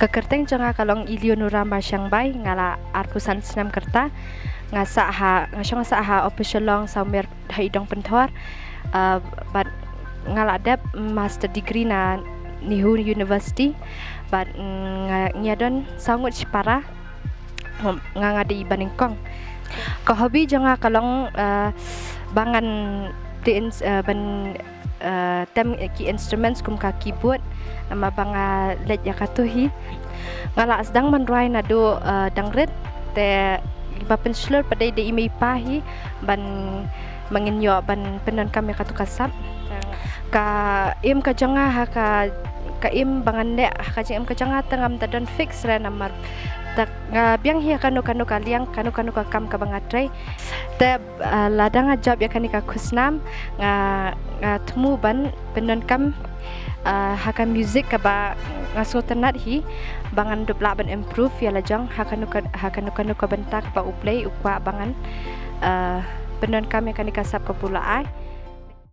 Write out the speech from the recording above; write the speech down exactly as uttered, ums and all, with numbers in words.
Ka kyrteng jong nga ka long Eleonora Marshangbai, nga la arphew san snem kyrta. Nga sah ha, nga shong sah ha Upper Shillong, Sawmer ha i dong Pynthor. Uh, bad nga la dep master degree na NEHU University. Bad mm, nga ngi ïa don saw ngut shipara. Nga nga dei ba nyngkong. Ka hobby jong nga ka long uh, ba ngan dei in, uh, ban uh, tem ki instruments kum ka keyboard, namar ba nga leh ïa katu hi. Nga la sdang ban rwai naduh uh, dang rit, te ba pynshlur pat dei da i mei i pa hi ban, ba ngin ïoh ban pyndonkam ïa katu ka sap. Ka im ka jong nga ha ka, ka im ba ngan leh ha ka jingim ka jong nga te ngam da don fix re namar te nga biang hi ha kano kano ka liang, kano kano ka kam kaba nga trei. Te uh, lada nga jop ïa kane ka khusnam, nga nga thmu ban pyndonkam uh, ha ka music kaba nga sngewtynnat hi, ba ngan dup lah ban improve ïa la jong ha kano ka, ha kano kano ka bynta kaba U Blei u kwah ba ngan uh, pyndonkam ïa kane ka sap kaba u la ai.